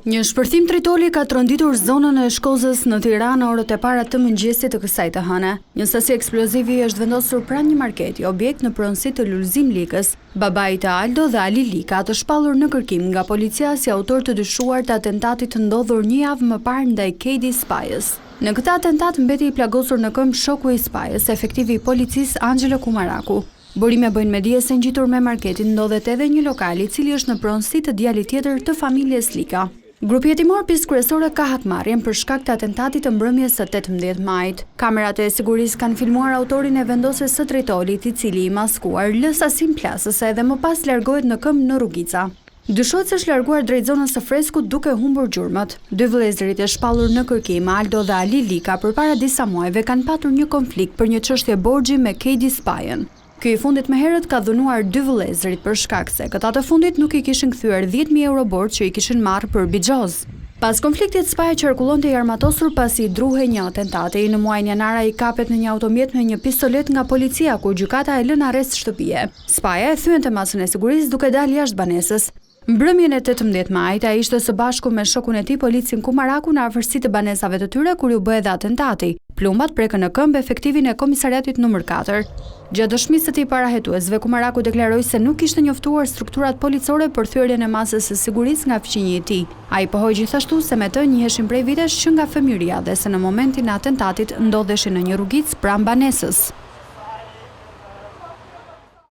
Një shpërthim tritoli ka tronditur zonën e Shkozës në Tiranë në orët e para të mëngjesit të kësaj të hëne. Një sasi eksplozivi është vendosur pranë një marketi, objekt në pronësi të Lulzim Likës, babait të Aldo dhe Ali Lika, të shpallur në kërkim nga policia si autorë të dyshuar të atentatit të ndodhur një javë më parë ndaj Kejdi Spajës. Në këtë atentat mbeti i plagosur në këmbë shoku i Spajës, efektivi i policisë Anxhelo Kumaraku. Burime bëjnë me dije se ngjitur me marketin ndodhet edhe një lokal i cili është në pronësi të djalit tjetër të familjes Lika. Grupi hetimor pistë kryesore ka hakmarrjen për shkak të atentatit të mbrëmjes së 18 majit. Kamerat e sigurisë kanë filmuar autorin e vendosjes së tritolit i cili i maskuar lë sasinë plasëse dhe më pas largohet në këmbë në rrugica. Dyshohet se është larguar drejt zonës së Freskut duke humbur gjurmët. Dy vëllezërit e shpallur në kërkim, Aldo dhe Ali Lika, përpara disa muajve kanë patur një konflikt për një çështje borxhi me Kejdi Spajën. Ky i fundit më herët ka dhunuar dy vëllezërit për shkak se këta të fundit nuk i kishin kthyer 10,000 euro borxh që i kishin marrë për bixhoz. Pas konfliktit, Spaja qarkullonte i armatosur pasi i druhej një atentati. Në muajin janar ai kapet në një automjet me një pistoletë nga policia, ku gjykata e lë në arrest shtëpie. Spaja e thyente masën e sigurisë duke dalë jashtë banesës. Mbrëmjen e 18 majit, ai ishte së bashku me shokun e tij policin Kumaraku në afërsi të banesave të tyre kur iu bë edhe atentati. Plumbat prekën në këmbë efektivin e komisariatit numër 4. Gjatë dëshmisë së tij para hetuesve, Kumaraku deklaroi se nuk kishte njoftuar strukturat policore për thyerjen e masës së sigurisë nga fqinji i tij. Ai pohoi gjithashtu se me të njiheshin prej vitesh që nga fëmijëria dhe se në momentin e atentatit ndodheshin në një rrugicë pranë banesës.